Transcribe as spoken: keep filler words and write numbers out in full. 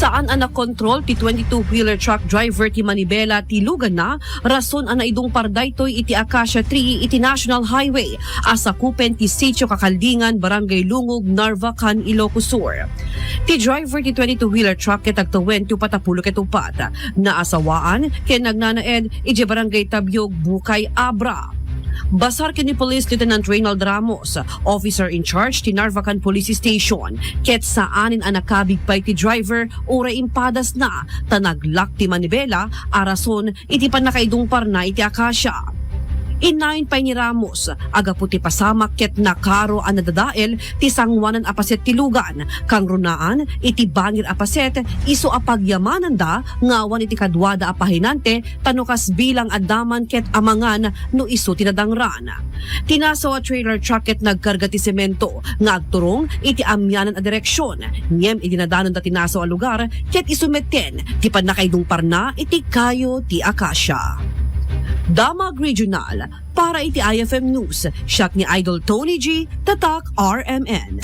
Saan a nakontrol ti twenty-two-wheeler truck driver ti manibela ti luganna, rason a naidungpar daytoy iti Acacia three iti National Highway a sakupen ti Sitio Kakaldingan, Barangay Lungog, Narvacan, Ilocos Sur. Ti driver ti twenty-two-wheeler truck ket agtawen ti upat a pulo ket upat. Naasawaan ken nagnanaed iti Barangay Tabiog, Bukay, Abra. Basar ken ni Police Lieutenant Reynald Ramos, officer in charge ti Narvacan Police Station, ket saanen a nakabig pay ti driver uray impadasna ta naglak ti manibela a rason iti pannakaidungparna iti Acacia. Innayon pay ni Ramos a gapu ti pasamak ket nakaro a nadadael ti sangoanan a paset ti lugan, kangrunaan iti bangir a paset isu a pagyamananda nga awan iti kaduada a pahinante ta no kas bilang adda man ket amangan no isu ti nadangran. Ti nasaw a trailer truck ket nagkarga ti semento nga agturong iti amianan a direksion, ngem idi nadanonda ti nasaw a lugar ket isu metten ti pannakaidungparna iti kayo ti Acacia. Damag Regional, para iti I F M News, siak ni Idol Tony G, Tatak R M N.